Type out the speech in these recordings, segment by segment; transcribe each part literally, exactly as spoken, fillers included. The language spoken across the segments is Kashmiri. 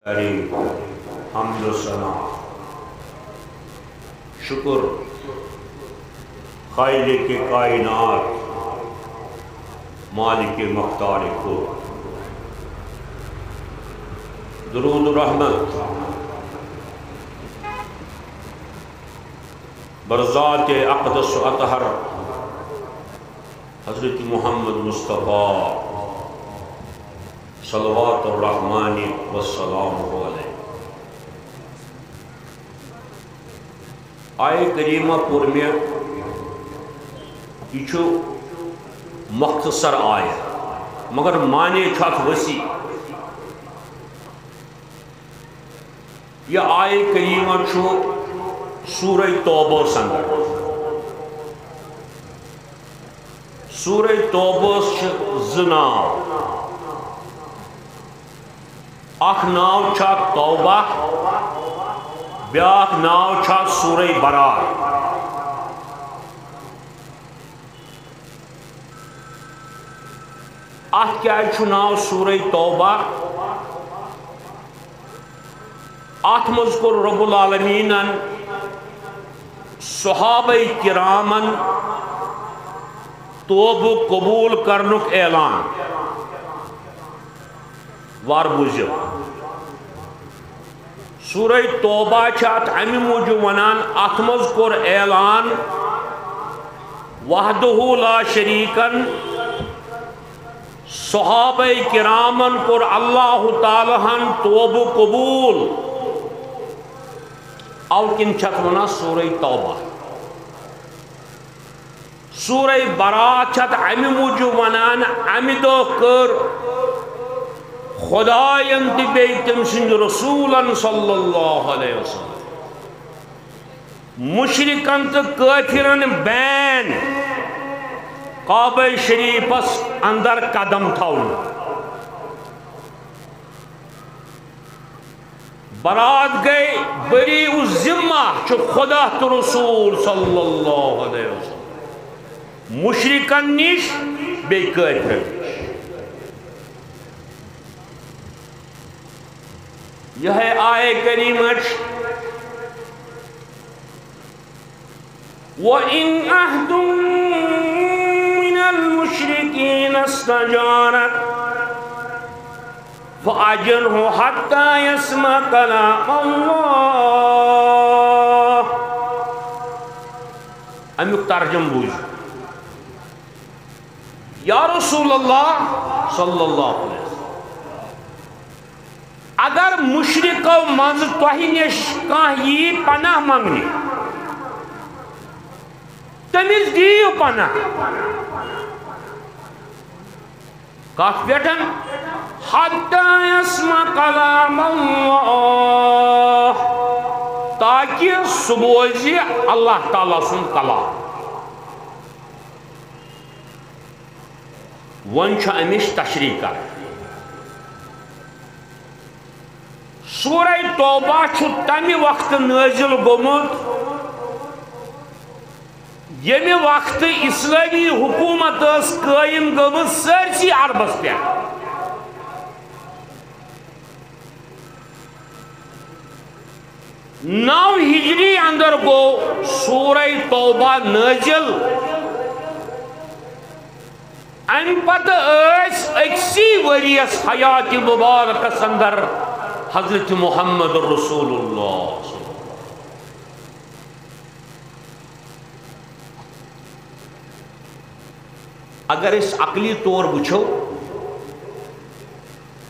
کریم، حمد و ثنا، شکر خالق کائنات، مالک مختار کل، درود و رحمت بر ذات اقدس و اطہر حضرت محمد مصطفیٰ، صلوات الرحمن والسلام علیہ۔ آیہِ کریمہ پوٚر مےٚ، یہِ چھُ مختصر آیت، مگر معنی چھُ اتھ وسیع۔ یہِ آیہِ کریمہ چھُ سورہ توبہ ہس اندر۔ سورہ توبہ ہس چھِ زٕ ناو۔ اکھ ناو چھُ اتھ توبہ، بیاکھ ناو چھُ اتھ سورہ برات۔ اتھ کیازِ چھُ ناو سورہ توبہ؟ اتھ منٛز کوٚر رب العالمینن صحابہ کرامن توبہٕ قبول کرنُک اعلان۔ وار بوٗزِو۔ سورہ توبہ چھِ اتھ امہِ موٗجوٗب ونان، اتھ منٛز کوٚر اعلان وحدہ لا شریکن، صحابہ کرامن کوٚر اللہ تعالیٰ ہن توبہٕ قبول، او کِنۍ چھِ اتھ ونان سورہ توبہ۔ سورہ برات چھِ اتھ امہِ موٗجوٗب ونان، امہِ دۄہ کٔر خداین تہٕ بیٚیہِ تٔمۍ سٕنٛدِ رسوٗلن صلی اللہ علیہ وسلم مشرکن تہٕ کٲفرن بین کعبہ شریفس اندر قدم تھاونہٕ۔ برات گٔے بری الذمہ، چھُ خدا تہٕ رسول صلی اللہ علیہ وسلم مشرکن نِش بیٚیہِ کٲفرن نِش۔ یِہے آیہ کریمہ چھِ، وَإِنْ أَحَدٌ مِّنَ الْمُشْرِكِينَ اسْتَجَارَكَ فَأَجِرْهُ حَتَّىٰ يَسْمَعَ كَلَامَ اللَّهِ۔ امیُک ترجمہٕ بوٗزِو۔ یا رسول اللہ صلی اللہ علیہ وسلم، اگر مشرکو منٛز تۄہہِ نِش کانٛہہ یی پناہ منٛگنہِ، تٔمِس دِیِو پناہ۔ کتھ پٮ۪ٹھ؟ حتیٰ یسمع کلام اللہ، تاکہ سُہ بوزِ اللہ تعالیٰ سُنٛد کلام۔ وۄنۍ چھُ اَمِچ تشریح کرٕنۍ۔ سورہ توبہ چھُ تَمہِ وقتہٕ نٲزِل گوٚمُت، ییٚمہِ وقتہٕ اسلٲمی حکوٗمت ٲس قٲیِم گٔمٕژ سٲرسٕے عربس پٮ۪ٹھ۔ نو ہجری اندر گوٚو سورہ توبہ نٲزِل۔ امہِ پتہٕ ٲسۍ أکسٕے ؤریَس حیاتِ مبارکس اندر حضرت محمد رسول اللہ۔ اگر أسۍ عقلی طور وٕچھو،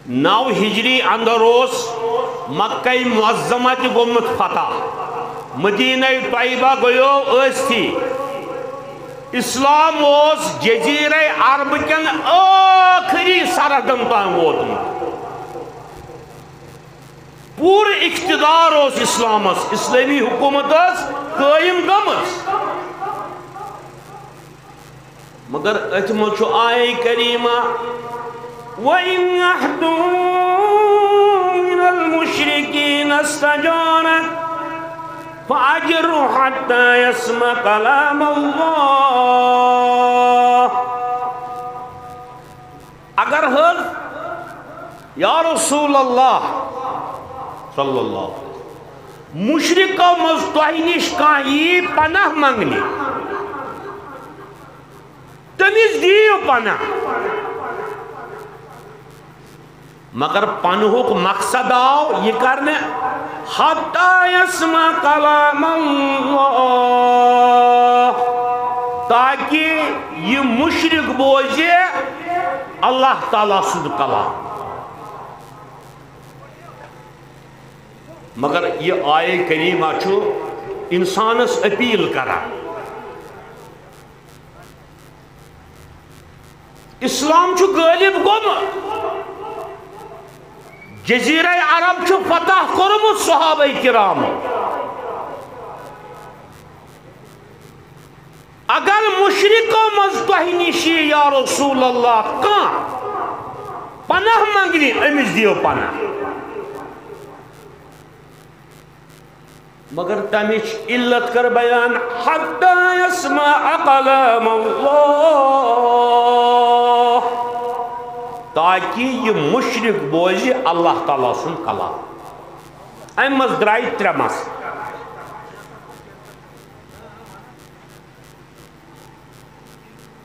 نو ہجری اندر اوس مکہ معظمہ تہِ گوٚمُت فتح، مدینہ طیبہ گوٚیو ٲسۍتھٕے۔ اسلام اوس جزیرہ عرب کٮ۪ن ٲخری سرحدن تام ووتمُت۔ پوٗرٕ اقتدار اوس اسلامس، اسلٲمی حکومت ٲس قٲیِم گٔمٕژ۔ مگر أتھۍ منٛز چھُ آیہ کریمہ، وَإِنْ أَحَدٌ مِّنَ الْمُشْرِكِينَ اسْتَجَارَكَ فَأَجِرْهُ حَتَّىٰ يَسْمَعَ كَلَامَ اللَّهِ۔ اگر حض یا رسول اللہ، صلی اللہ علیہ وسلم۔ مشرکو منٛز تۄہہِ نِش کانٛہہ یی پناہ منٛگنہِ، تٔمِس دِیِو پناہ۔ مگر پنہُک مقصد آو یہِ کرنہٕ، حتی یسمع کلام اللہ، تاکہ یہِ مشرک بوزِ اللہ تعالیٰ سُنٛد کلام۔ مگر یہِ آیے کریمہ چھُ انسانس اپیل کران۔ اسلام چھُ غٲلب گوٚمُت۔ جزیرہ عرب چھُ فتح کوٚرمُت صحابہ کرامو۔ اگر مشرکو منٛز تۄہہِ نِش یی یا رسول اللہ کانٛہہ پناہ منٛگنہِ، أمِس دِیِو پناہ۔ مگر تمِچ علت کر بیان، حتی یسمع کلام اللہ، تاکہ یہِ مشرک بوزِ اللہ تعالیٰ سُنٛد کلام۔ امہِ منٛز درٛایہِ ترٛےٚ مسلہٕ۔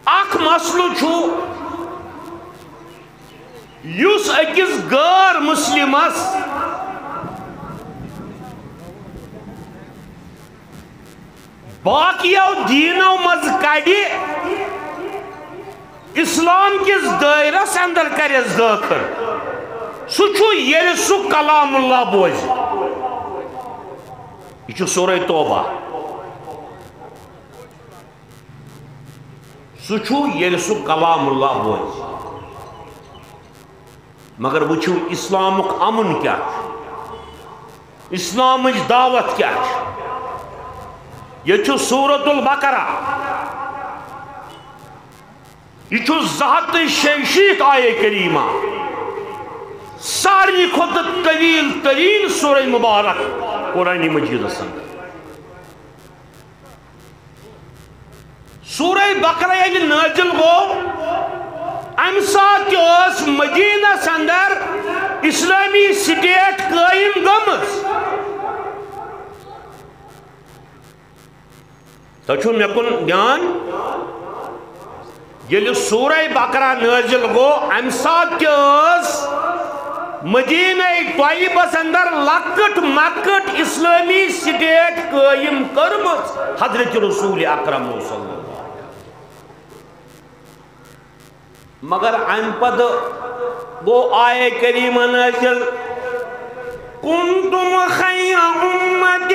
اکھ مسلہٕ چھُ، یُس أکِس غٲر مسلمس باقیو دیٖنو منٛز کڑِ، اسلام کِس دٲیرس اندر کرٮ۪س دٲخل، سُہ چھُ ییٚلہِ سُہ کلام اللہ بوزِ۔ یہِ چھُ سورہ توبہ۔ سُہ چھُ ییٚلہِ سُہ کلام اللہ بوزِ۔ مگر وٕچھِو، اسلامُک امُن کیٛاہ چھُ؟ اسلامٕچ دعوت کیٛاہ چھِ؟ ییٚتہِ چھُ سورۃ البقرہ، یہِ چھُ زٕ ہتھ تہٕ شیٚیہِ شیٖتھ آیے کریمہ، سارنٕے کھۄتہٕ طویل تریٖن سورہ مبارک قرآن مجیدس اندر۔ سورہ بقرہ ییٚلہِ نٲزِل گوٚو، اَمہِ ساتہٕ تہِ ٲس مدیٖنس اندر اسلٲمی سٹیٹ قٲیِم گٔمٕژ۔ تۄہہِ چھُو مےٚ کُن دیان؟ ییٚلہِ سورہ بقرہ نٲزِل گوٚو، اَمہِ ساتہٕ تہِ ٲس مدینہ طیبس اندر لۄکٕٹ مۄکٕٹ اسلٲمی سٹیٹ قٲیِم کٔرمٕژ حضرت رسول اکرم صلی اللہ علیہ وسلم۔ مگر اَمہِ پتہٕ گوٚو آیہ کریمہ نٲزِل، "کنتم خیر امة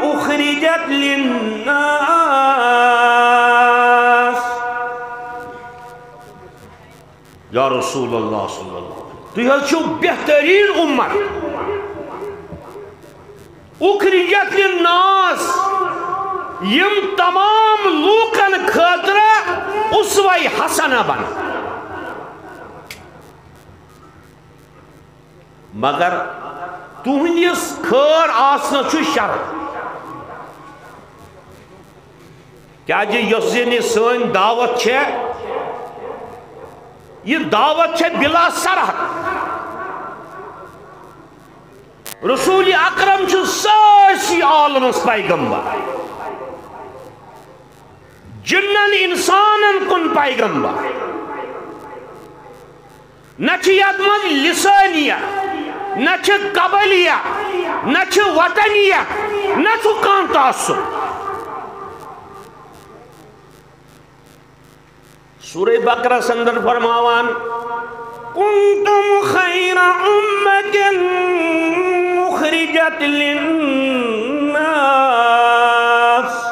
اخرجت للناس"۔ یا رسول اللہ صلی اللہ علیہ وسلم، تُہۍ حظ چھِو بہتریٖن اُمت۔ اخرجت للناس، یِم تمام لوٗکن خٲطرٕ اسوہ حسنہ بنہٕ۔ مگر تُہنٛدِس خٲر آسنس چھُ شرط۔ کیازِ یۄس زن یہِ سٲنۍ دعوت چھےٚ، یہِ دعوت چھےٚ بلا سرحد۔ رسول اکرم چھُ سٲرسٕے عالمس پیغمبر، جنن انسانن کُن پیغمبر۔ نہ چھِ یتھ منٛز لسٲنیت، نہ چھِ قبلیت، نہ چھِ وطنیت، نہ چھُ کانٛہہ تعصب۔ سورہ بقرہ اندر فرماوان، "کنتم خیر امة اخرجت للناس"۔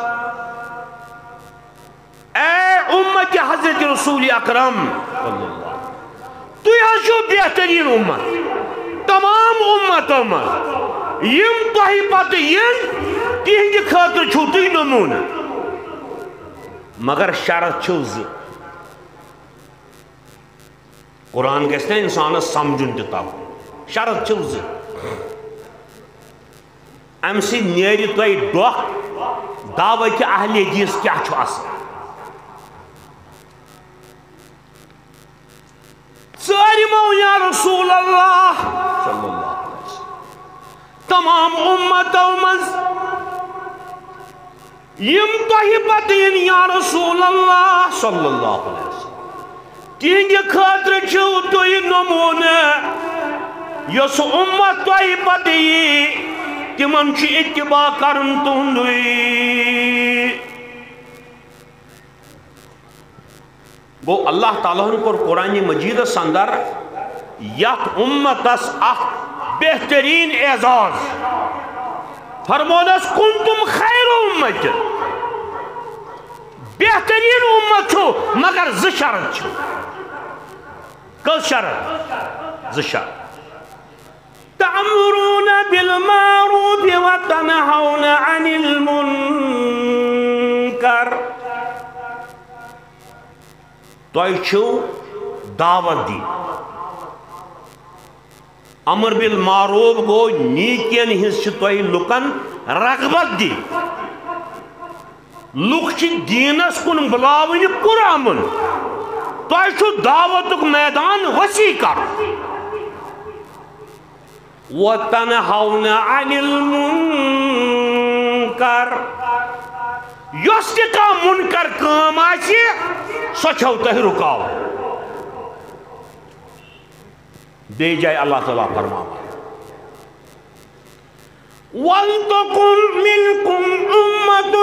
اے امت حضرت رسول اکرم، تُہۍ حظ چھِو بہتریٖن امت۔ تمام امتو منٛز یِم تۄہہِ پتہٕ یِن، تِہنٛدِ خٲطرٕ چھِو تُہۍ نمونہٕ۔ مگر شرط چھِو زٕ۔ قرآن گژھِ نہ انسانس سمجھُن تہِ تگُن۔ شرط چھِو زٕ۔ امہِ سۭتۍ نیرِ تۄہہِ ڈۄکھ دعوت اہل حدیث کیٛاہ چھُ آسان۔ ژٲرِمو یا رسول اللہ صلی اللہ علیہ وسلم، تمام امتو منٛز یِم تۄہہِ پتہٕ یِن، یا رسول اللہ صلی اللہ علیہ وسلم، تِہنٛدِ خٲطرٕ چھِو تُہۍ نمونہٕ۔ یۄس امت تۄہہِ پتہٕ یی، تِمن چھُ اتباع کرُن تُہنٛدُے۔ گوٚو، اللہ تعالیٰ ہن کوٚر قرآن مجیدس اندر یتھ امتس اکھ بہترین اعزاز۔ فرمونس، "کنتم خیر امت"، بہترین امت چھو، مگر زٕ شرط چھو۔ کٔژ شرط؟ زٕ شرط۔ تأمرون بالمعروف وتنهون عن المنكر۔ تۄہہِ چھِو دعوت دِنۍ۔ امر بالمعروف گوٚو نیکین ہٕنٛز چھِ تۄہہِ لُکن رغبت دِنۍ۔ لُکھ چھِ دیٖنس کُن بُلاوٕنۍ پُرامُن۔ تۄہہِ چھُ دعوتُک میدان وسیع کرُن۔ وتنهون عن المنكر۔ یۄس تہِ کانٛہہ منکر کٲم آسہِ، سۄ چھو تۄہہِ رُکاوٕنۍ۔ بیٚیہِ جایہِ اللہ تعالیٰ فرماوان، "ولتكن منكم أمة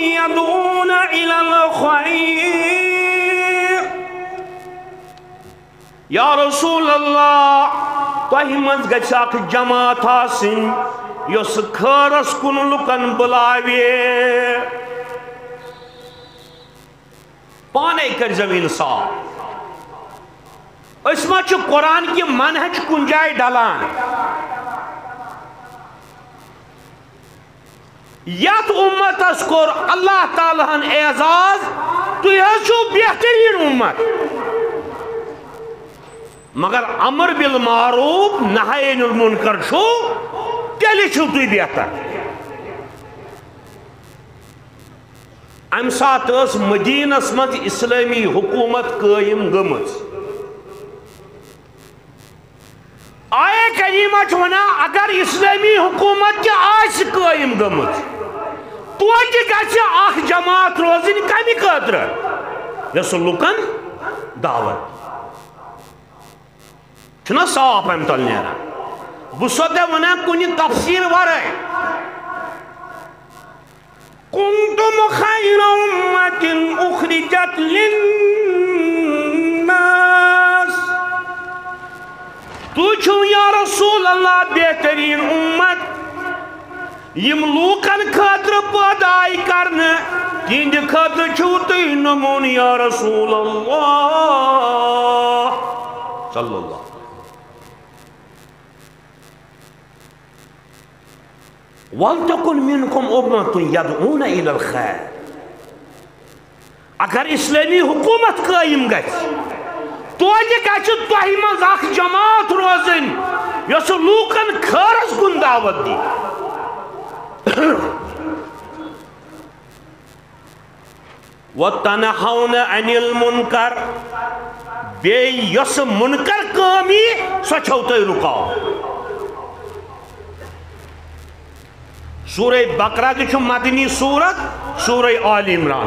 يدعون إلى الخير۔" یا رسول اللہ، تۄہہِ منٛز گژھِ اکھ جماعت آسٕنۍ یۄس خٲرس کُن لُکن بُلاوِ۔ پانے کٔرۍزیو انصاف۔ أسۍ ما چھِ قرآن کہِ منہج کُنہِ جایہِ ڈلان؟ یتھ امتس کوٚر اللہ تعالیٰ ہن اعزاز، تُہۍ حظ چھِو بہترین امت۔ مگر امر بالمعروف نہی عن المنکر چھُو، تیٚلہِ چھِو تُہۍ بہتر۔ امہِ ساتہٕ ٲس مدینس منٛز اسلٲمی حکومت قٲیِم گٔمٕژ۔ آیہ کریمہ چھِ ونان، اگر اسلٲمی حکومت تہِ آسہِ قٲیِم گٔمٕژ، توتہِ گژھِ اکھ جماعت روزٕنۍ کمہِ خٲطرٕ؟ یۄس لُکن دعوت۔ چھُنہ صاف امہِ تل نیران؟ بہٕ چھُسو تۄہہِ ونان کُنہِ تفسیٖر ورٲے۔ كنتم خير أمة أخرجت للناس۔ تُہۍ چھِو یا رسول اللہ بہترین امت، یِم لوٗکن خٲطرٕ پٲدٕ آیہِ کرنہٕ، تِہنٛدِ خٲطرٕ چھِو تُہۍ نمونہٕ یا رسول اللہ صلی اللہ۔ ولتکن منکم امة یدعون الی الخیر۔ اگر اسلٲمی حکومت قٲیِم گژھِ، توتہِ گژھِ تۄہہِ منٛز اکھ جماعت روزٕنۍ، یۄس لوٗکن خٲرس کُن دعوت دی۔ وتنہون عن المنکر، بیٚیہِ یۄس منکر کٲم یی، سۄ چھو تۄہہِ رُکاو۔ سورہ بقرہ تہِ چھُ مدنی سورت، سورہ آل عمران۔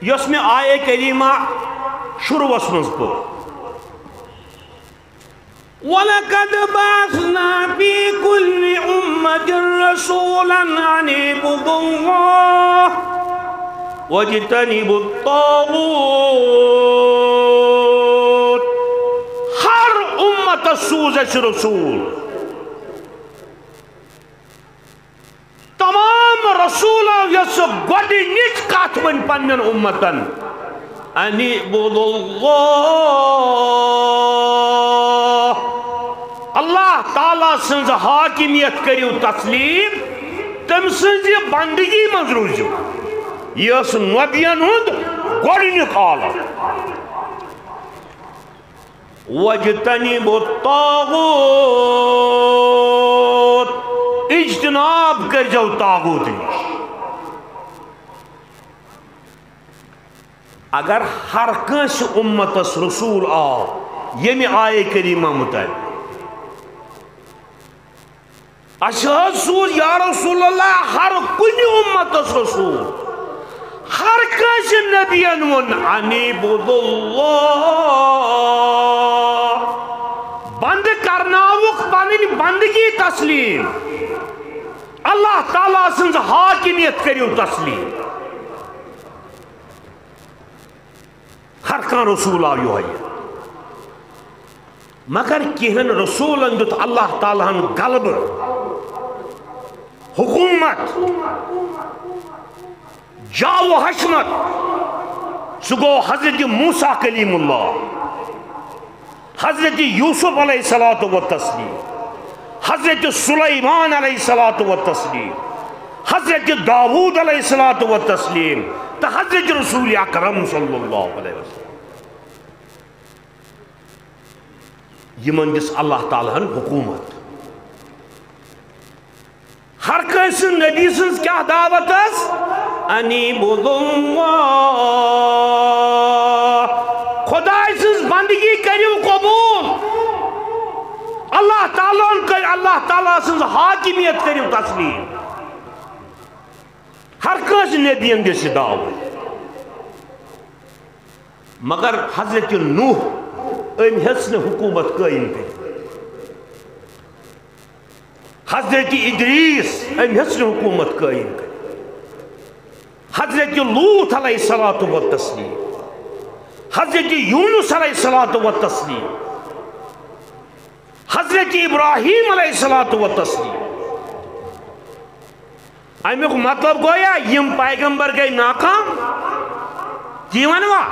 یۄس مےٚ آیہ کریمہ شروعس منٛز پٔر، ولقد بعثنا في كل أمة رسولا أن اعبدوا الله واجتنبوا الطاغوت۔ ہر امتس سوز اسہِ رسول۔ تمام رسولو یۄس گۄڈٕنِچ کتھ ؤنۍ پننٮ۪ن امتن، ان اعبدوا اللہ، اللہ تعالیٰ سٕنٛز حاکمیت کٔرِو تسلیم، تٔمۍ سٕنٛزِ بندگی منٛز روٗزِو۔ یہِ ٲس نبین ہُنٛد گۄڈٕنیُک عالم۔ واجتنبوا الطاغوت، اجتناب کٔرۍزیو طاغوت نِش۔ اگر ہر کٲنٛسہِ اُمتس رسول آو ییٚمہِ آیہِ کریمہ مُطٲبِق، اَسہِ حظ سوٗز یا رسول اللہ ہر کُنہِ اُمتس رسول، ہر کٲنٛسہِ نبین ووٚن، "انیبود اللہ"، بندٕ کرناوُکھ پنٕنۍ بندگی تسلیم، اللہ تعالیٰ سٕنٛز حاکمیت کٔرِو تسلیم۔ ہر کانٛہہ رسول آو یِہوٚے۔ مگر کینٛہن رسولن دیُت اللہ تعالیٰ ہن غلبہٕ، حکومت، جاہ و حشمت۔ سُہ گوٚو حضرت موسیٰ کلیم اللہ، حضرت یوسف علیہ الصلوۃ والتسلیم، حضرت سلیمان علیہ الصلوۃ والتسلیم، حضرت داؤد علیہ الصلوۃ والتسلیم، تہٕ حضرت رسول اکرم صلی اللہ علیہ وسلم۔ یِمن دِژ اللہ تعالیٰ ہن حکومت۔ ہر کٲنٛسہِ نبی سٕنٛز کیٛاہ دعوت ٲس؟ "انیبود اللہ"، خداے سٕنٛز بندگی کٔرِو قبول۔ اللہ تعالیٰ ہن کٔر، اللہ تعالیٰ سٕنٛز حاکمیت کٔرِو تسلیم۔ ہر کٲنٛسہِ نبین دِژ یہِ دعوت۔ مگر حضرت نوح، أمۍ ہیٚژ نہٕ حکومت قٲیِم کٔرِتھ۔ حضرت ادریس، أمۍ ہیٚژ نہٕ حکومت قٲیِم کٔرِتھ۔ حضرت لوط علیہ الصلوۃ والتسلیم، حضرت یونس علیہ الصلوۃ والتسلیم، حضرت ابراہیم علیہ الصلوۃ والتسلیم۔ امیُک مطلب گویا یِم پیغمبر گٔے ناکام۔ تی ونوا؟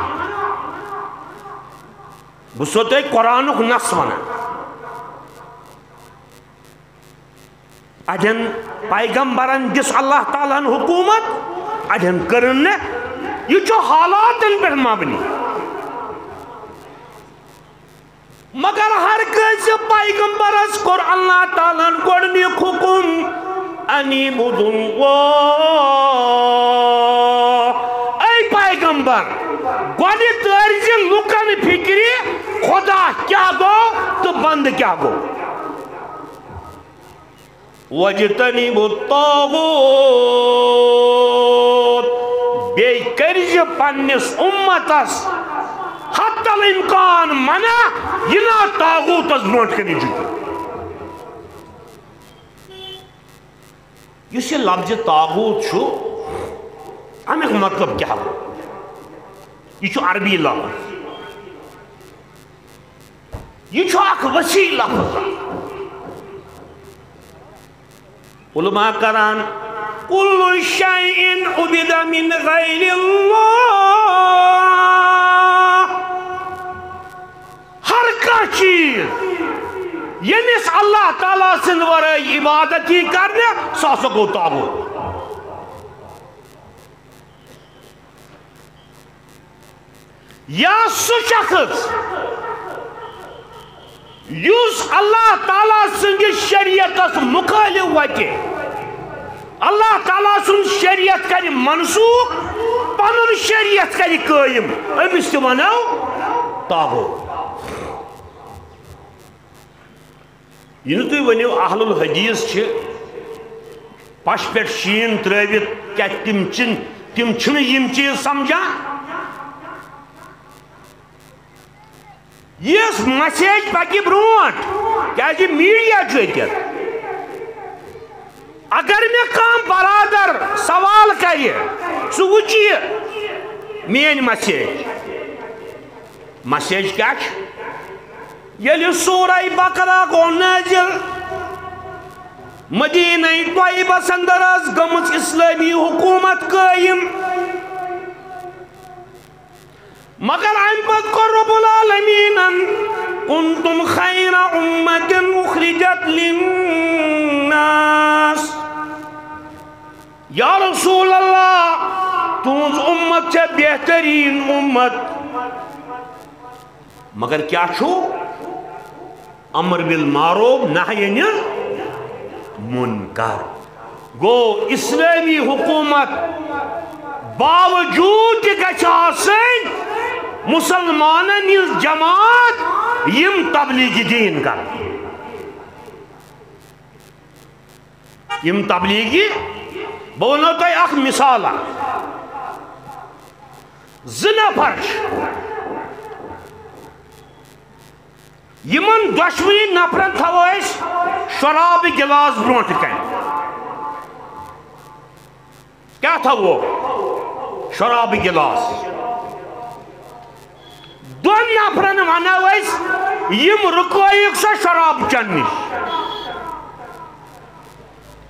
بہٕ چھُسو تۄہہِ قرآنُک نص ونان۔ اَڑٮ۪ن پیغمبرن دِژ اللہ تعالیٰ ہن حکومت، اَڑٮ۪ن کٔرٕن نہٕ۔ یہِ چھُ حالاتن پٮ۪ٹھ مبنی۔ مگر ہر کٲنٛسہِ پیغمبرس کوٚر اللہ تعالیٰ ہن گۄڈٕنیُک حُکُم، "انیبود اللہ"۔ اے پیغمبر، گۄڈٕ تٲرۍ زِ لُکن فِکرِ خدا کیٛاہ گوٚو تہٕ بندٕ کیٛاہ گوٚو۔ "واجتنبوا الطاغوت"، بیٚیہِ کٔرۍ زِ پننِس اُمتس حتی الامکان منع یہِ نا طاغوتس برونٛٹھ کنہِ جُکِو۔ یُس یہِ لفظِ طاغوت چھُ، امیُک مطلب کیٛاہ گوٚو؟ یہِ چھُ عربی لفظ۔ یہِ چھُ اکھ وسیع لفظ۔ علماء کران، "کل شیء عبد من غیر اللہ"۔ ہر کانٛہہ چیٖز ییٚمِس اللہ تعالیٰ سٕنٛدِ ورٲے عبادت یی کرنہٕ، سُہ ہسا گوٚو طاغوت۔ یا سُہ شخص یُس اللہ تعالیٰ سٕنٛدِس شریعتس مُخٲلِف وتہِ، اللہ تعالیٰ سُنٛد شریعت کرِ منسوخ، پنُن شریعت کرِ قٲیِم، أمِس تہِ ونو طاغوت۔ یہِ نہٕ تُہۍ ؤنِو اہل الحدیث چھِ پش پٮ۪ٹھ شیٖن ترٲوِتھ، کیٛاہ تِم چھِنہٕ، تِم چھِنہٕ یِم چیٖز سمجھان؟ یِژھ message پکہِ برونٛٹھ، کیٛازِ media چھُ ییٚتٮ۪تھ۔ اگر مےٚ کانٛہہ برادر سوال کرِ، سُہ وٕچھِ یہِ میٲنۍ message۔ Message کیٛاہ چھِ؟ ییٚلہِ سورہ بقرہ گوٚو نٲزِل، مدینہ طیبس اندر ٲس گٔمٕژ اسلٲمی حکومت قٲیِم۔ مگر امہِ پتہٕ کوٚر رب العالمیٖنن، "کنتم خیر امة اخرجت للناس"۔ یا رسول اللہ، تُہنٛز اُمت چھےٚ بہتریٖن اُمت۔ مگر کیٛاہ چھُو؟ امر بالمعروف، نہی عن المنکر۔ گوٚو، اسلٲمی حکومت باوجود تہِ گژھِ آسٕنۍ مُسلمانن ہٕنٛز جماعت، یِم تبلیغ دین کرن۔ یِم تبلیغی، بہٕ وَنو تۄہہِ اکھ مثال اکھ۔ زٕ نفر چھِ، یِمن دۄشوٕنی نفرن تھاوو أسۍ شرابہٕ گِلاس برونٛٹھ کنہِ۔ کیٛاہ تھاوو؟ شرابہٕ گِلاس۔ دۄن نفرن ونو أسۍ، یِم رُکٲیِکھ سۄ شراب چٮ۪نہٕ نِش۔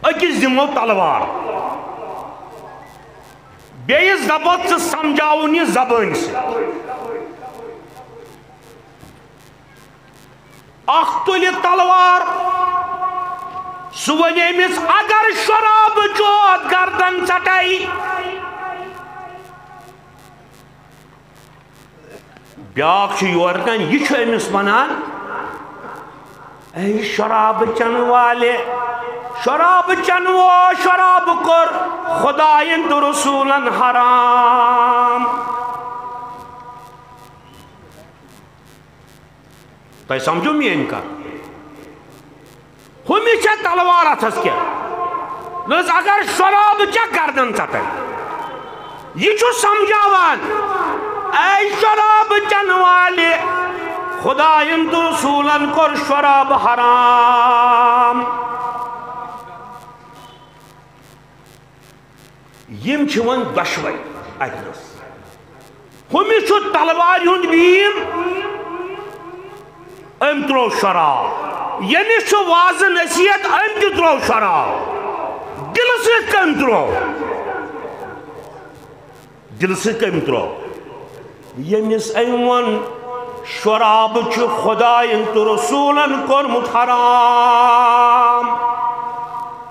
أکِس دِمو تلوار، بیٚیِس دپو، ژٕ سمجھاوُن یہِ زبٲنۍ سۭتۍ۔ اکھ تُلہِ تلوار، سُہ وَنہِ أمِس، اگر شرابہٕ چوتھ گردن ژٹے۔ بیٛاکھ چھُ یورٕ کَنۍ، یہِ چھُ أمِس وَنان، اے شرابہٕ چٮ۪نہٕ والہِ، شرابہٕ چٮ۪نہٕ وول، شرابہٕ کوٚر خۄدایَن تہٕ رسوٗلَن حرام۔ تۄہہِ سمجھو میٲنۍ کتھ؟ ہُمِس چھےٚ تلوار اتھس کیٛاہ؟ نہ حظ، اگر شرابہٕ چکھ گردن ژٹن۔ یہِ چھُ سمجھاوان، اے شرابہٕ چٮ۪نہٕ والہِ، خدایَن تہٕ رسوٗلن کوٚر شراب حرام۔ یِم چھِ وۄنۍ دۄشوے اَتہِ نَس۔ ہُمِس چھُ تلوارِ ہُنٛد بیٖم، أمۍ ترٛوو شراب۔ ییٚمِس چھُ وعظ نصیحت، أمۍ تہِ ترٛوو شراب۔ دِلہٕ سۭتۍ کٔمۍ ترٛوو؟ دِلہٕ سۭتۍ کٔمۍ ترٛوو؟ ییٚمِس أمۍ ووٚن، شراب چھُ خدایَن تہٕ رسوٗلَن کوٚرمُت حرام۔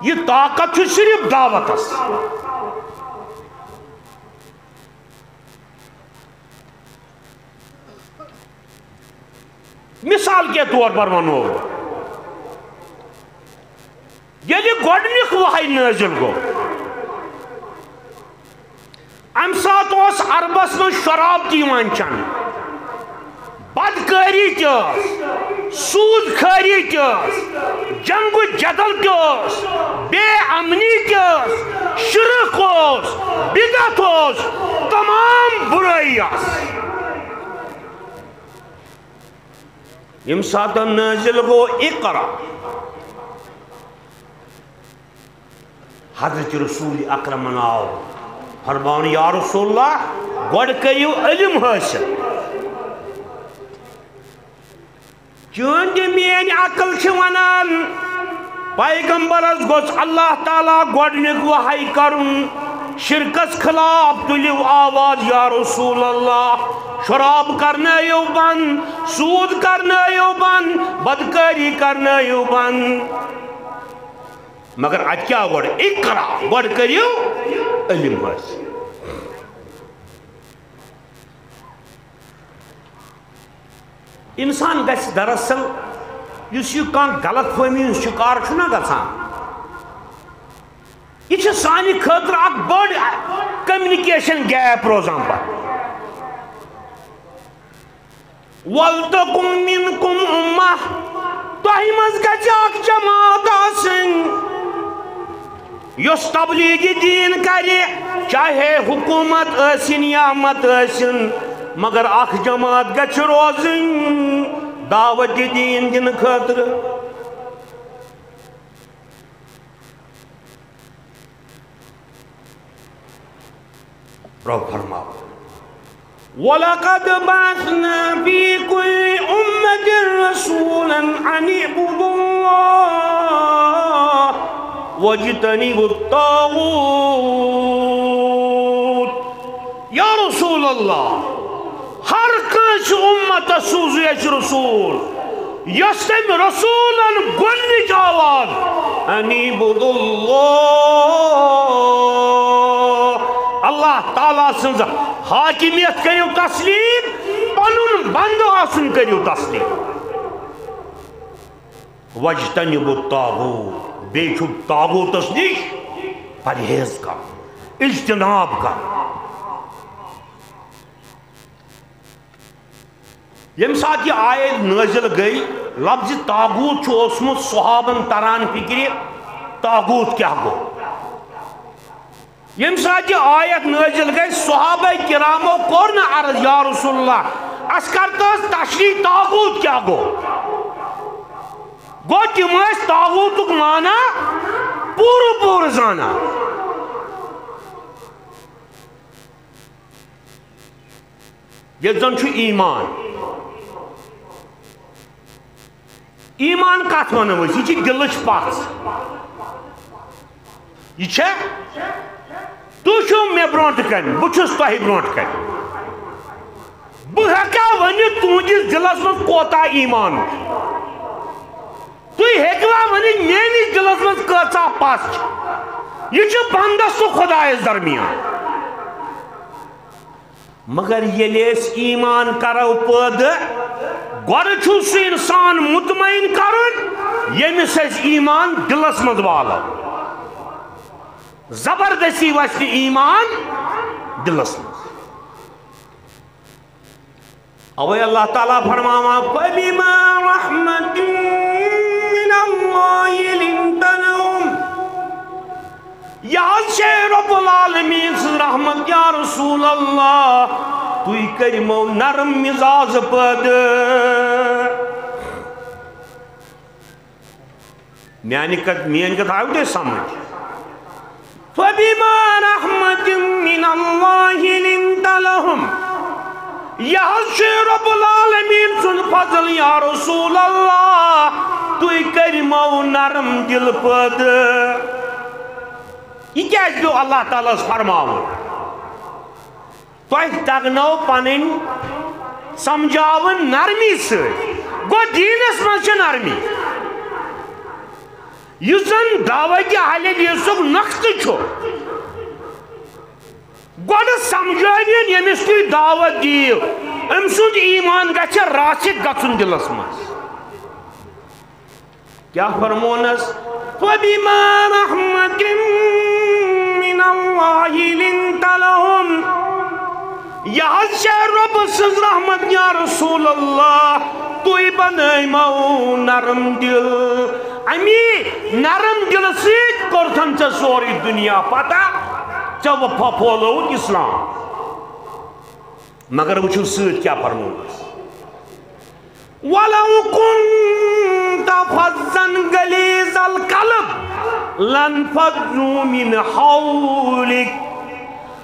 یہِ طاقت چھُ صرف دعوتس۔ مثال کے طور پر ونو بہٕ، ییٚلہِ گۄڈٕنیُک وحی نٲزِل گوٚو، اَمہِ ساتہٕ اوس عربس منٛز شراب تہِ یِوان چٮ۪نہٕ، بدکٲری تہِ ٲس، سوٗد خٲری تہِ ٲس، جنگ و جدل تہِ اوس، بے امنی تہِ ٲس، شرک اوس، بدعت اوس، تمام برٲیی آسہٕ۔ ییٚمہِ ساتہٕ نٲزِل گوٚو اقرا، حضرت رسول اکرمن آو فرماوُن، یا رسول اللہ، گۄڈٕ کٔرِو علم حٲصِل۔ چٲنۍ تہِ میٲنۍ عقل چھِ وَنان، پیغمبرس گوٚژھ اللہ تعالیٰ گۄڈٕنیُک وحی کرُن، شرکس خلاف تُلِو آواز، یا رسول اللہ، شراب کرنٲیِو بند، سوٗد کرنٲیِو بند، بدکٲری کرنٲیِو بند۔ مگر اتہِ کیٛاہ گۄڈٕ؟ اقرا، گۄڈٕ کٔرِو علم حٲصِل۔ انسان گژھِ دراصل، یُس یہِ کانٛہہ غلط فہمی ہُنٛد شکار چھُنہ گژھان، یہِ چھِ سانہِ خٲطرٕ اکھ بٔڑ communication gap روزان پتہٕ۔ ولتکن منکم امہ، تۄہہِ منٛز گژھِ اکھ جماعت آسٕنۍ یۄس تبلیغ دین کرِ، چاہے حکومت ٲسِن یا مت ٲسِن، مگر اکھ جماعت گژھِ روزٕنۍ دعوت دین دِنہٕ خٲطرٕ۔ رب فرماو، ولقد بعثنا في كل أمة رسولا أن اعبدوا الله واجتنبوا الطاغوت۔ یا رسول اللہ، ہر کٲنٛسہِ اُمتس سوٗزٕے اَسہِ رسوٗل، یۄس تٔمۍ رسوٗلن گۄڈٕنِچ آواز، "انیبود اللہ"، اللہ تعالیٰ سٕنٛز حاکمیت کٔرِو تسلیم، پنُن بندٕ آسُن کٔرِو تسلیم۔ واجتنبوا الطاغوت، بیٚیہِ چھُ طاغوتس نِش پرہیز کرُن، اجتناب کرُن۔ ییٚمہِ ساتہٕ یہِ آیت نٲزِل گٔے، لفظِ طاغوت چھُ اوسمُت صحابن تران فِکرِ، طاغوت کیٛاہ گوٚو؟ ییٚمہِ ساتہٕ یہِ آیت نٲزِل گٔے، صحابہ کرامو کوٚر نہٕ عرض، "یا رسول اللہ، اَسہِ کر تہٕ حظ تشریح، طاغوت کیٛاہ گوٚو؟" گوٚو، تِم ٲسۍ طاغوتُک معنی پوٗرٕ پوٗرٕ زانان۔ ییٚتہِ زن چھُ ایمان۔ ایمان کتھ ونو أسۍ؟ یہِ چھِ دِلٕچ پژھ۔ یہِ چھےٚ، تُہۍ چھِو مےٚ برونٛٹھ کنہِ، بہٕ چھُس تۄہہِ برونٛٹھ کنہِ۔ بہٕ ہیٚکا ؤنِتھ تُہنٛدِس دِلس منٛز کوتاہ ایمان چھُ؟ تُہۍ ہیٚکوا ؤنِتھ میٲنِس دِلس منٛز کۭژاہ پژھ چھِ؟ یہِ چھُ بندس تہٕ خۄدایس درمیان۔ مگر ییٚلہِ أسۍ ایمان کرو پٲدٕ، گۄڈٕ چھُ سُہ انسان مطمئن کرُن، ییٚمِس أسۍ ایمان دِلس منٛز والو۔ زبردستی وسہِ نہٕ ایمان دِلس منٛز۔ اوے اللہ تعالیٰ فرماوان، "فبما رحمة من الله لنت لهم۔" یہِ حظ چھے رب العالمین سٕنٛز رحمت، یا رسول اللہ، تُہۍ کٔرمو نرم مزاج پٲدٕ۔ میانہِ کتھ، میٲنۍ کتھ آو تۄہہِ سمجھ؟ فبما رحمة من الله لنت لهم۔ یہِ حظ چھُ رب العالمین سُنٛد فضل، یا رسول اللہ، تُہۍ کٔرمو نرم دل پٲدٕ۔ یہِ کیازِ پیوٚو اللہ تعالیٰ ہس فرماوُن؟ تۄہہِ تگنو پنٕنۍ سمجھاوٕنۍ نرمی سۭتۍ۔ گوٚو، دیٖنس منٛز چھِ نرمی۔ یُس زن دعوت اہل حدیثُک نقطہٕ چھُ، گۄڈٕ سمجھٲوِن ییٚمِس تُہۍ دعوت دِیِو، أمۍ سُنٛد ایمان گژھِ راسخ گژھُن دِلس منٛز۔ کیٛاہ فرمونس؟ "فبما رحمة من الله لنت لهم۔" یہِ حظ چھےٚ رۄبہٕ سٕنٛز رحمت، یا رسول اللہ، تُہۍ بنٲیمو نرم دل۔ امی نرم دلہٕ سۭتۍ کوٚرتھن ژےٚ سورُے دُنیا فتح، ژےٚ وۄنۍ پھۄلووُتھ اسلام۔ مگر وٕچھِو سۭتۍ کیٛاہ فرمونس۔ "ولو كنت فظا غليظ القلب لانفضوا من حولك۔"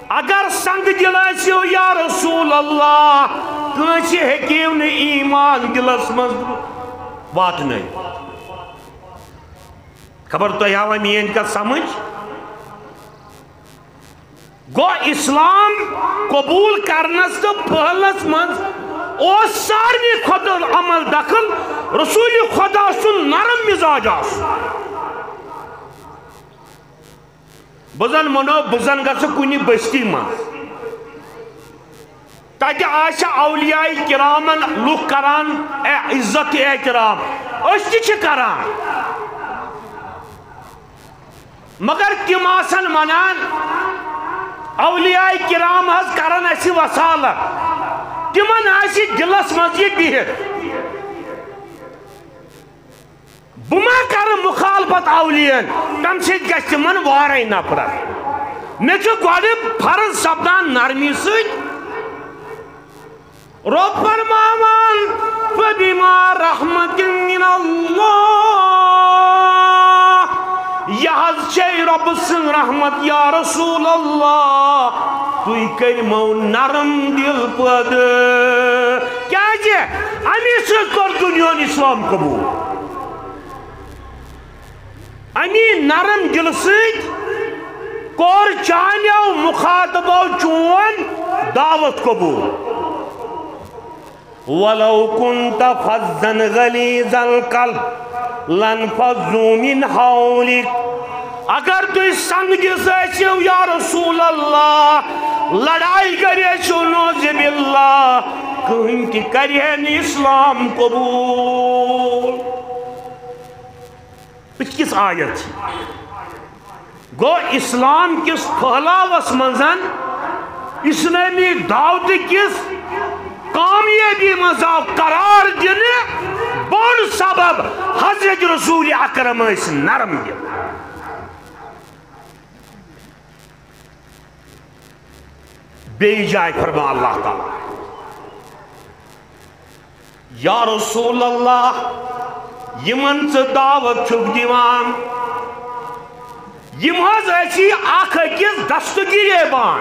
اگر سنگ دل ٲسِو یا رسول اللہ، کٲنٛسہِ ہیٚکِو نہٕ ایمان دلس منٛز واتنٲوِتھ۔ خبر تۄہہِ آوا میٲنۍ کتھ سمجھ؟ گوٚو، اسلام قبول کرنس تہٕ پھٔہلنس منٛز اوس سارنٕے کھۄتہٕ عمل دخل رسول خدا سُنٛد نرم مزاج آسُن۔ بہٕ زن ونو، بہٕ زن گژھٕ کُنہِ بستی منٛز، تتہِ آسہِ اولیاء کرامن لُکھ کران اے-، عزت احترام، أسۍ تہِ چھِ کران۔ مگر تِم آسن ونان، اولیاء کرام حظ کرن اسہِ وسالت، تِمن آسہِ دلس منٛز یہِ بِہِتھ۔ بہٕ ما کرٕ مخالفت اولیاءن؟ تمہِ سۭتۍ گژھِ تِمن وارے نفرت۔ مےٚ چھُ گۄڈٕ فرض سپدان نرمی سۭتۍ۔ رۄب فرماوان، "فبما رحمة من الله۔" یہِ حظ چھے رۄبہٕ سٕنٛز رحمت، یا رسول اللہ، تُہۍ کٔرمو نرم دل پٲدٕ۔ کیازِ؟ امی سۭتۍ کوٚر دُنیاہن اسلام قبول۔ امی نرم دلہٕ سۭتۍ کوٚر چانیو مخاطبو چون دعوت قبول۔ "ولو كنت فظا غليظ القلب لانفضوا من حولك۔" اگر تُہۍ سنگ دِس ٲسِو یا رسول اللہ، لڑائی کرِ ٲسِو نعوذ باللہ، کٕہٕنۍ تہِ کرِ ہے نہٕ اسلام قبول۔ أزکِس آیت چھِ۔ گوٚو، اسلام کِس پھٔہلاوس منٛز، اسلٲمی دعوتہٕ کِس کامیٲبی منٛز آو قرار دِنہٕ، بوٚڑ سبب حضرت رسول اکرم ٲسۍ نرم دِل۔ بیٚیہِ جایہِ فرماو اللہ تعالیٰ، یا رسول اللہ، یِمن ژٕ دعوت چھُکھ دِوان، یِم حظ ٲسی اکھ أکِس دستہٕ گریبان،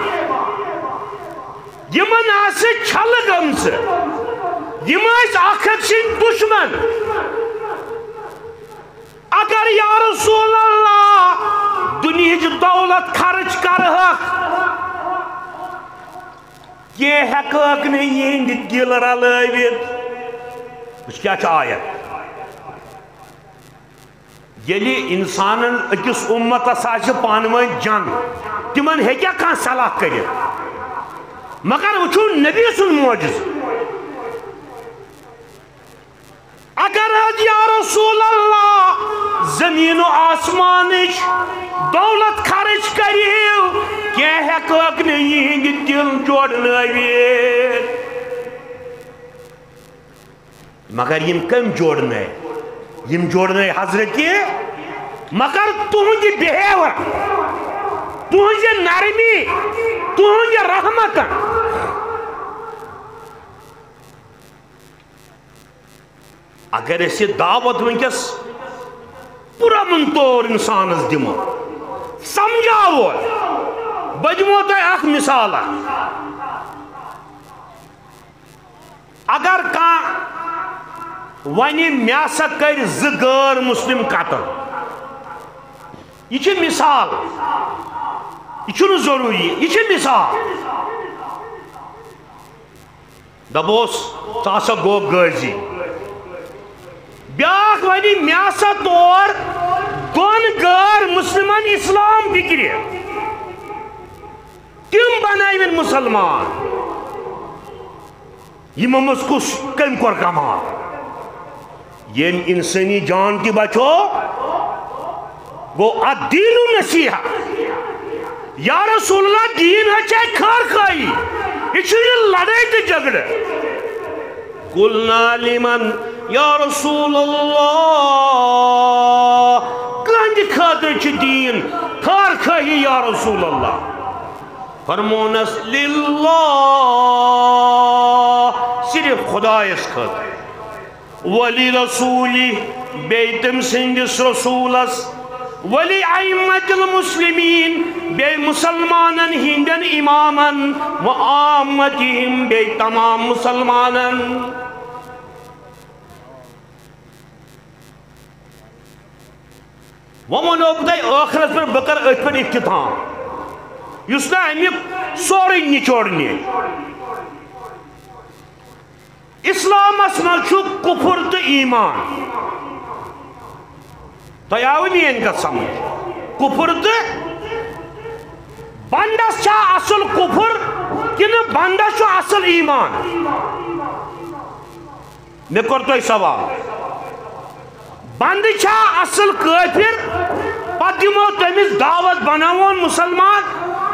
یِمن آسہٕ چھلہٕ گٔمژٕ، یِم ٲسۍ اکھ أکۍ سٕنٛدۍ دُشمن۔ اگر یا رسول اللہ دُنیہٕچ دولت خرٕچ کرٕہکھ، کینٛہہ ہٮ۪کہکھ نہٕ یِہنٛدِ دِل رلٲوِتھ۔ وٕچھ کیٛاہ چھُ آیت۔ ییٚلہِ اِنسانن أکِس اُمتس آسہِ پانہٕ ؤنۍ جنگ، تِمن ہیٚکیٛاہ کانٛہہ صلاح کٔرِتھ؟ مگر وٕچھِو نبی سُنٛد معجزٕ۔ اگر حظ یا رسول اللہ زمین و آسمانٕچ دولت خرٕچ کٔرِو، کینٛہہ ہٮ۪کہکھ نہٕ یِہنٛدِ دِل جوڑنٲوِتھ۔ مگر یِم کٔمۍ جوڑنٲے؟ یِم جوڑنٲے حضرت، مگر تُہنٛدِ behavior، تُہنٛزِ نرمی، تُہنٛزِ رحمت۔ اگر أسۍ یہِ دعوت وٕنکیٚس پُرامن طور انسانس دِمو، سمجھاوو، بہٕ دِمو تۄہہِ اکھ مثال اکھ۔ اگر کانٛہہ ونہِ، مےٚ ہسا کٔرۍ زٕ غٲر مسلم قتل، یہِ چھِ مثال، یہِ چھُنہٕ ضروٗری، یہِ چھِ مثال۔ دپوس، ژٕ ہسا گوٚو غٲزی۔ بیٛاکھ ونہِ، مےٚ ہسا تور دۄن غٲر مسلمن اسلام فکرِ، تِم بنٲوِن مسلمان۔ یِمو منٛز کُس کٔمۍ کوٚر کمال؟ ییٚمۍ انسٲنی جان تہِ بچو، گوٚو الدین نصیحہ۔ یا رسول اللہ، دیٖن حظ چھِ اَتہِ خٲر خٲہی، یہِ چھُنہٕ لڑٲے تہٕ جھگڑٕ۔ قلنا لمن یا رسول اللہ، کٕہٕنٛدِ خٲطرٕ چھُ دیٖن خٲر خٲہی یا رسول اللہ؟ فرمونس للہ، صرف خدایس خٲطرٕ۔ ولی رسولی، بیٚیہِ تٔمۍ سٕنٛدِس رسولس، ولی ائمۃ المسلمین، بیٚیہِ مسلمانن ہٕنٛدٮ۪ن امامن، و عامتہم، بیٚیہِ تمام مسلمانن۔ وۄنۍ وَنو بہٕ تۄہہِ ٲخرَس پٮ۪ٹھ، بہٕ کَرٕ أتھۍ پٮ۪ٹھ اختتام، یُس نہٕ اَمیُک سورُے نِچوڑ نِیہِ۔ اِسلامَس منٛز چھُ کُفُر تہٕ ایٖمان۔ تۄہہِ آوٕ میٛٲنۍ کَتھ سَمٕجھ؟ کُفُر تہٕ بنٛدَس چھا اَصٕل کُفُر کِنہٕ بنٛدَس چھُ اَصٕل ایٖمان؟ مےٚ کوٚر تۄہہِ سوال، بنٛدٕ چھا اصل کٲفر؟ پتہٕ دِمو تٔمِس دعوت، بناوون مسلمان،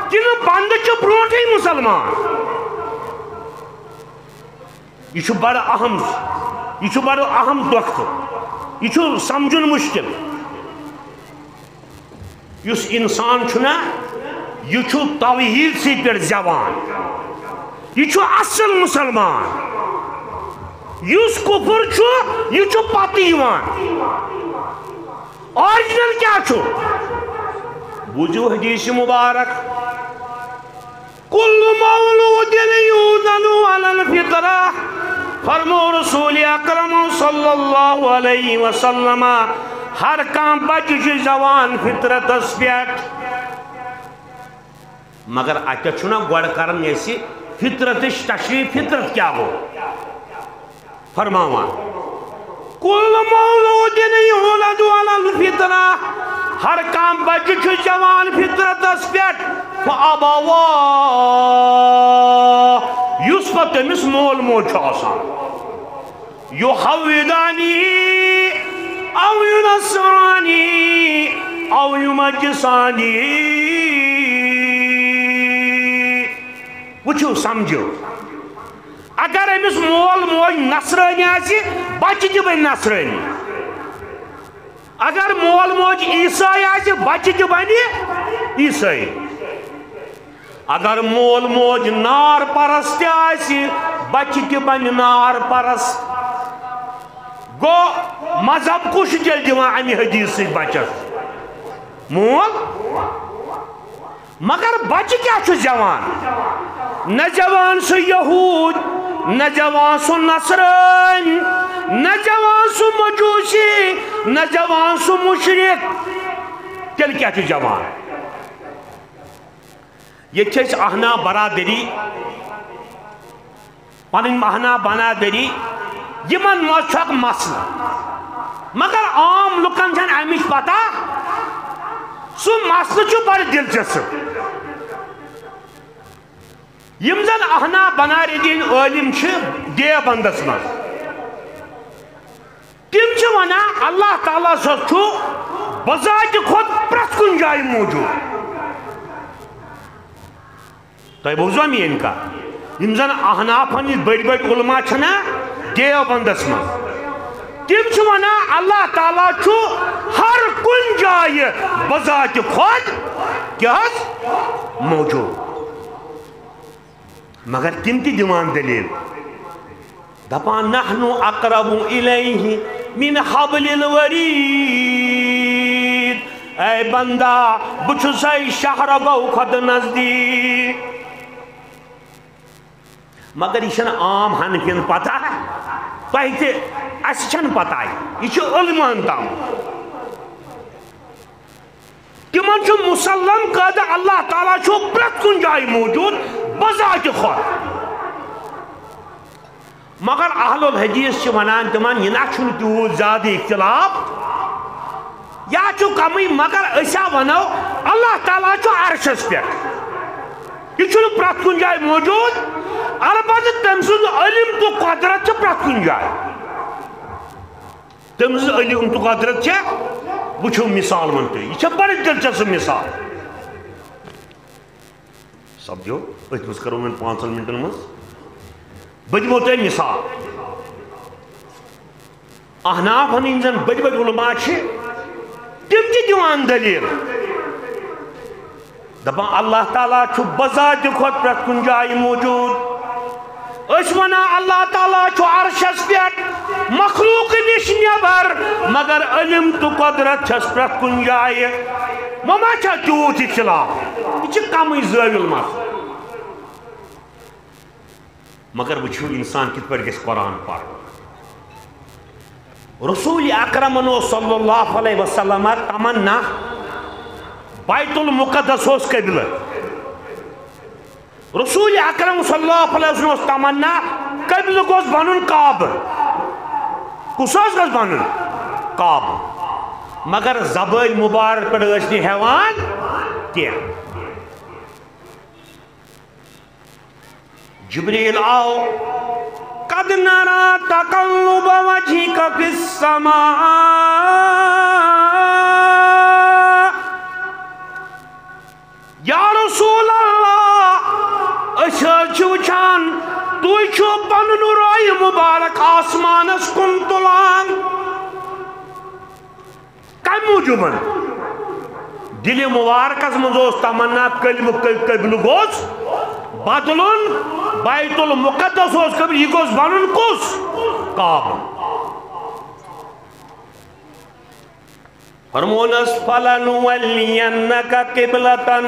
کِنہٕ بنٛدٕ چھُ برونٹھٕے مسلمان؟ یہِ چھُ بڑٕ اہم، یہِ چھُ بڑٕ اہم نۄقطہٕ، یہِ چھُ سمجھُن مشکل۔ یُس انسان چھُنا، یہِ چھُ توحیٖد سٕے پٮ۪ٹھ زٮ۪وان، یہِ چھُ اصل مسلمان۔ یُس کفر چھُ، یہِ چھُ پتہٕ یِوان۔ Original کیٛاہ چھُ؟ بوٗزِو حدیث مبارک، کل مولود یولد علی الفطرہ، فرمو رسول اکرم صلی اللہ علیہ وسلم، ہر کانٛہہ بچہِ چھُ زٮ۪وان فطرتس پٮ۪ٹھ۔ مگر اتہِ چھُنہ گۄڈٕ کران اَسہِ فطرتٕچ تشریح، فطرت کیٛاہ گوٚو؟ فرماوان، کل مولود یولد علی الفطرہ، ہر کانٛہہ بچہِ چھُ زٮ۪وان فطرتس پٮ۪ٹھ، فابواہ، یُس پتہٕ تٔمِس مول موج چھُ آسان، یحودانی او ینصرانی او یمجسانی۔ وٕچھِو، سمجھِو، اگر أمِس مول موج نصرٲنی آسہِ، بچہِ تہِ بنہِ نصرٲنی۔ اگر مول موج عیسائی آسہِ، بچہِ تہِ بنہِ عیسائی۔ اگر مول موج نار پرست تہِ آسہِ، بچہِ تہِ بنہِ نار پرست۔ گوٚو، مذہب کُس چھُ تیٚلہِ دِوان امہِ حدیث سۭتۍ بچس؟ مول۔ مگر بچہِ کیٛاہ چھُ زٮ۪وان؟ نہ زٮ۪وان سُہ یہوٗد، نہ زٮ۪وان سُہ نصرٲنۍ، نہ زٮ۪وان سُہ مجوٗسی، نہ زٮ۪وان سُہ مُشرِک۔ تیٚلہِ کیٛاہ چھُ زٮ۪وان؟ ییٚتہِ چھِ أسۍ احناف برادری، پنٕنۍ احناف برادری، یِمن منٛز چھُ اکھ مسلہٕ، مگر عام لُکن چھنہٕ امِچ پتہ۔ سُہ مسلہٕ چھُ بڑٕ دلچسپ۔ یِم زن احناف برادری ہٕنٛدۍ عٲلم چھِ دیوبندس منٛز، تِم چھِ ونان، اللہ تعالیٰ سا چھُ بذاتِ خود پرٛٮ۪تھ کُنہِ جایہِ موجود۔ تۄہہِ بوٗزوا میٛٲنۍ کتھ؟ یِم زن احنافن ہٕنٛدۍ بٔڑۍ بٔڑۍ علماء چھِنہ دیوبندس منٛز، تِم چھِ ونان، اللہ تعالیٰ چھُ ہر کُنہِ جایہِ بذاتِ خود کیٛاہ حظ؟ موجود۔ مگر تِم تہِ دِوان دٔلیٖل، دَپان، "نحن اقرب الیہ من حبل الورید"۔ اے بندہ، بہٕ چھُسے شاہ رگو کھۄتہٕ نزدیٖک۔ مگر یہِ چھَنہٕ عام حنفین پتہ، تۄہہِ تہِ، اَسہِ چھَنہٕ پتہ، یہِ چھُ علماہن تام۔ تِمن چھُ مسلم قاعدٕ، اللہ تعالیٰ چھُ پرٛٮ۪تھ کُنہِ جایہِ موجود بذاتِ خود۔ مگر اہل الحدیث چھِ ونان تِمن، یہِ نہ چھُنہٕ تیوٗت زیادٕ اختلاف، یا چھُ کمٕے، مگر أسۍ ہا ونو، اللہ تعالیٰ چھُ عرشس پٮ۪ٹھ۔ یہِ چھُنہٕ پرٛٮ۪تھ کُنہِ جایہِ موجود، البتہٕ تٔمۍ سُنٛد علم تہٕ قدرت چھِ پرٛٮ۪تھ کُنہِ جایہِ۔ تٔمۍ سٕنٛز علم تہٕ قدرت چھےٚ، وٕچھِو مثال وۄنۍ تُہۍ، یہِ چھےٚ بڑٕ دلچسپ مثال۔ سپدیو، أتھۍ منٛز کرو وۄنۍ پانٛژن منٹن منٛز۔ بہٕ دِمو تۄہہِ مثال۔ احنافن ہٕنٛدۍ زن بٔڑۍ بٔڑۍ علماء چھِ، تِم تہِ دِوان دٔلیٖل۔ دپان، اللہ تعالیٰ چھُ بذاتِ خود پرٛٮ۪تھ کُنہِ جایہِ موجود۔ أسۍ ونان، اللہ تعالیٰ چھُ عرشس پٮ۪ٹھ، مخلوق نِش نٮ۪بر، مگر علم تہٕ قدرت چھس پرٛٮ۪تھ کُنہِ جایہِ۔ وۄنۍ ما چھا تیوٗت اختلاف؟ یہِ چھِ کمٕے زٲویُل مسلہٕ۔ مگر وٕچھِو، انسان کِتھ پٲٹھۍ گژھِ قرآن پرُن۔ رسول اکرمن اوس صلی اللہ علیہ وسلم تمنا، بیت المقدس اوس قبلہٕ۔ رسول اکرم صلی اللہ علیہ وسلم اوس تمنا، قبلہٕ گوٚژھ بنُن کعبہٕ۔ کُس حظ گوٚژھ بنُن؟ کعبہٕ۔ مگر زبٲنۍ مبارک پٮ۪ٹھ ٲسۍ نہٕ ہٮ۪وان کینٛہہ۔ جبریل آو، "قد نرى تقلب وجهك في السماء"۔ یا رسول اللہ، أسۍ حظ چھِ وٕچھان، تُہۍ چھِو پنُن روے مبارک آسمانس کُن تُلان۔ کمہِ موٗجوٗبن؟ دِلہِ مُبارکس منٛز اوس تمنا، قلبہٕ، قبلہٕ گوٚژھ بدلُن، بیت المقدس اوس قبلہٕ، یہِ گوٚژھ بنُن کُس؟ کعبہٕ۔ فرمونس، "فلنولینک قبلة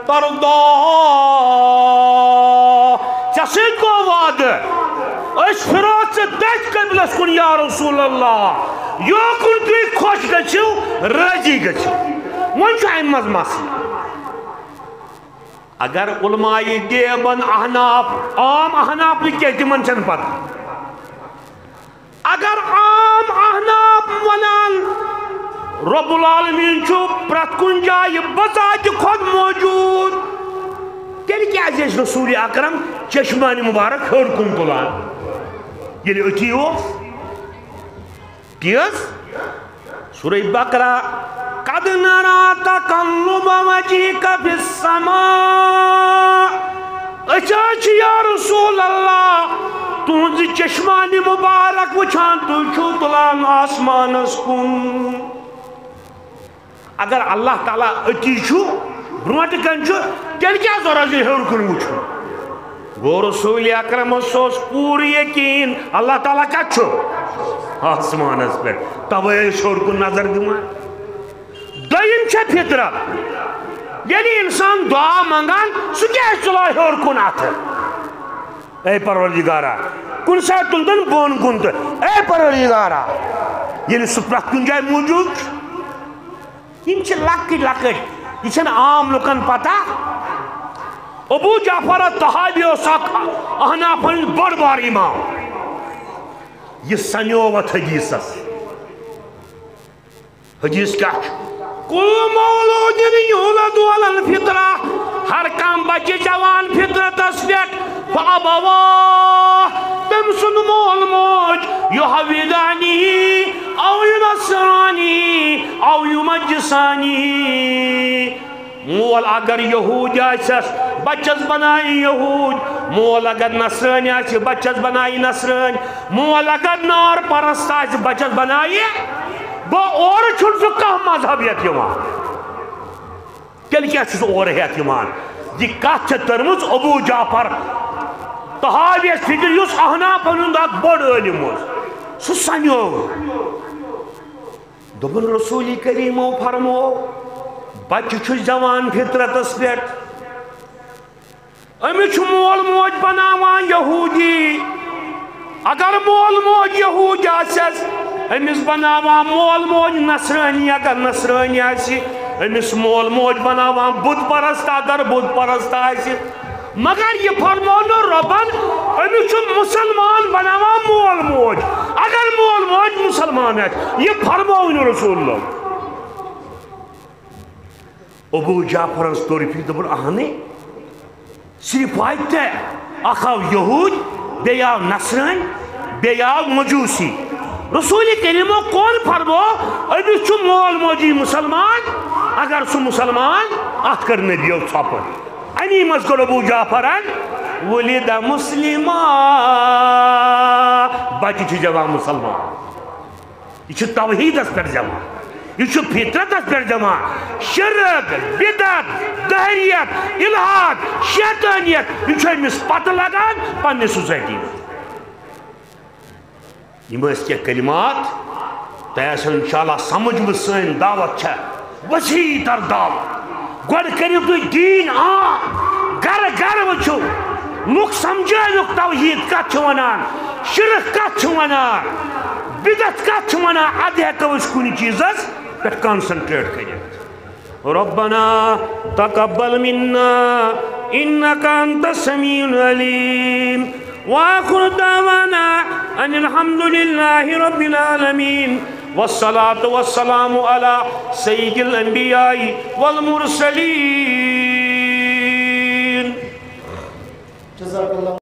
ترضاها"۔ ژےٚ سۭتۍ گوٚو وعدٕ، أسۍ پھِرو ژٕ تٔتھۍ قبلس کُن یا رسول اللہ، یوکُن تُہۍ خۄش گٔژھِو، رٲضی گٔژھِو۔ وۄنۍ چھُ امہِ منٛز مسلہٕ۔ اگر علماء دیوبند احناف، عام احناف نہٕ کینٛہہ، تِمن چھنہٕ پتہ۔ اگر عام احناف ونان رب العالمین چھُ پرٛٮ۪تھ کُنہِ جایہِ بذاتِ خود موجود، تیٚلہِ کیازِ ٲسۍ رسول اکرم چشمانِ مبارک ہیوٚر کُن تُلان، ییٚلہِ أتی اوس؟ تی حظ؟ سورہ بقرہ، "قد نرى تقلب وجهك في السماء"۔ أسۍ حظ چھِ یا رسول اللہ تُہنٛزِ چشمانِ مُبارک وٕچھان، تُہۍ چھِو تُلان آسمانس کُن۔ اگر اللہ تعالیٰ أتی چھُ، برونٛٹھ کَنہِ چھُ، تیٚلہِ کیٛاہ ضروٗرت چھِ ہیوٚر کُن وٕچھُن؟ گوٚو رسول اکرمس اوس پوٗرٕ یقیٖن اللہ تعالیٰ کَتہِ چھُ؟ آسمانس پٮ۪ٹھ۔ توے ٲسۍ ہیوٚر کُن نظر دِوان۔ دوٚیِم چھےٚ فطرت، ییٚلہِ اِنسان دُعا منٛگان، سُہ کیٛازِ تُلان ہیوٚر کُن اَتھٕ؟ اے پروردگارا، کُنہِ ساتہٕ تُلتن بۄن کُن تہٕ، اے پروردگارا، ییٚلہِ سُہ پرٛٮ۪تھ کُنہِ جایہِ موٗجوٗد چھُ۔ یِم چھِ لۄکٕٹۍ لۄکٕٹۍ، یہِ چھَنہٕ عام لُکن پتہ۔ ابو جعفر الطحاوی اوس اکھ احنافن ہُنٛد بوٚڑ بار امام۔ یہِ سنیوو اتھ حدیثس۔ حدیث کیٛاہ چھُ؟ کل مولود یولد علی الفطرہ، ہر کانٛہہ بچہِ زٮ۪وان فطرتس پٮ۪ٹھ، فابواہ، تٔمۍ سُنٛد مول موج، یہودانہ، او ینصرانہ، او یمجسانہ۔ مول اگر یہوٗدۍ آسٮ۪س، بچس بنایہِ یہوٗدۍ۔ مول اگر نصرٲنۍ آسہِ، بچس بنایہِ نصرٲنۍ۔ مول اگر نار پرست آسہِ، بچس بنایہِ۔ گوٚو، اورٕ چھُنہٕ سُہ کانٛہہ مذہب ہٮ۪تھ یِوان۔ تیٚلہِ کیٛاہ چھُ سُہ اورٕ ہٮ۪تھ یِوان؟ یہِ کتھ چھےٚ تٔرمٕژ ابو جعفر طحاویس فکرِ، یُس احنافن ہُنٛد اکھ بوٚڑ عٲلِم اوس۔ سُہ سنیوو۔ دوٚپُن، رسول کریمو فرمو، بچہِ چھُ زٮ۪وان فطرتس پٮ۪ٹھ۔ أمِس چھُ مول موج بناوان یہوٗدی۔ اگر مول موج یہوٗدۍ آسٮ۪س، أمِس بناوان مول موج نصرٲنی۔ اگر نصرٲنی آسہِ، أمِس مول موج بناوان بُت پرست۔ اگر بُت پرست آسہِ، مگر یہِ فرموو نہٕ رۄبن، أمِس چھُ مُسلمان بناوان مول موج۔ اگر مول موج مُسلمان آسہِ، یہِ فرموو نہٕ رسول اللہ۔ ابو جعفرس توٚر فِکرِ، دوٚپُن، اہنٕے، صرف آے ترٛےٚ، اکھ آو یہوٗدۍ، بیٚیہِ آو نصرٲنۍ، بیٚیہِ آو مجوٗسی۔ رسول کریمو کوٚن فرموو، أمِس چھُ مول موجی مُسلمان، اگر سُہ مُسلمان، اتھ کٔر نبیو ژھۄپہٕ۔ امی منٛز کوٚر ابو جعفرن، ولد مسلما، بچہِ چھِ زٮ۪وان مُسلمان۔ یہِ چھُ توحیٖدس پٮ۪ٹھ زٮ۪وان، یہِ چھُ فطرتس پٮ۪ٹھ زٮ۪وان۔ شرک، بدعت، دہریت، الحاد، شیطانیت، یہِ چھُ أمِس پتہٕ لگان پننہِ سوسایٹی منٛز۔ یِم ٲسۍ کینٛہہ کلمات، تۄہہِ آسن انشاءاللہ سمجھ منٛز۔ سٲنۍ دعوت چھےٚ وسیع تر دعوت۔ گۄڈٕ کٔرِو تُہۍ دیٖن عام، گرٕ گرٕ وٕچھِو، لُکھ سمجھٲوِکھ توحیٖد کتھ چھِ ونان، شرک کتھ چھِ ونان، بدعت کتھ چھِ ونان، ادٕ ہٮ۪کو أسۍ کُنہِ چیٖزس پٮ۪ٹھ concentrate کٔرِتھ۔ ربنا تقبل منا انك انت السميع العليم، واخر دعوانا ان الحمد لله رب العالمين، والصلاة والسلام على سيد الانبياء والمرسلين۔ جزاک اللہ۔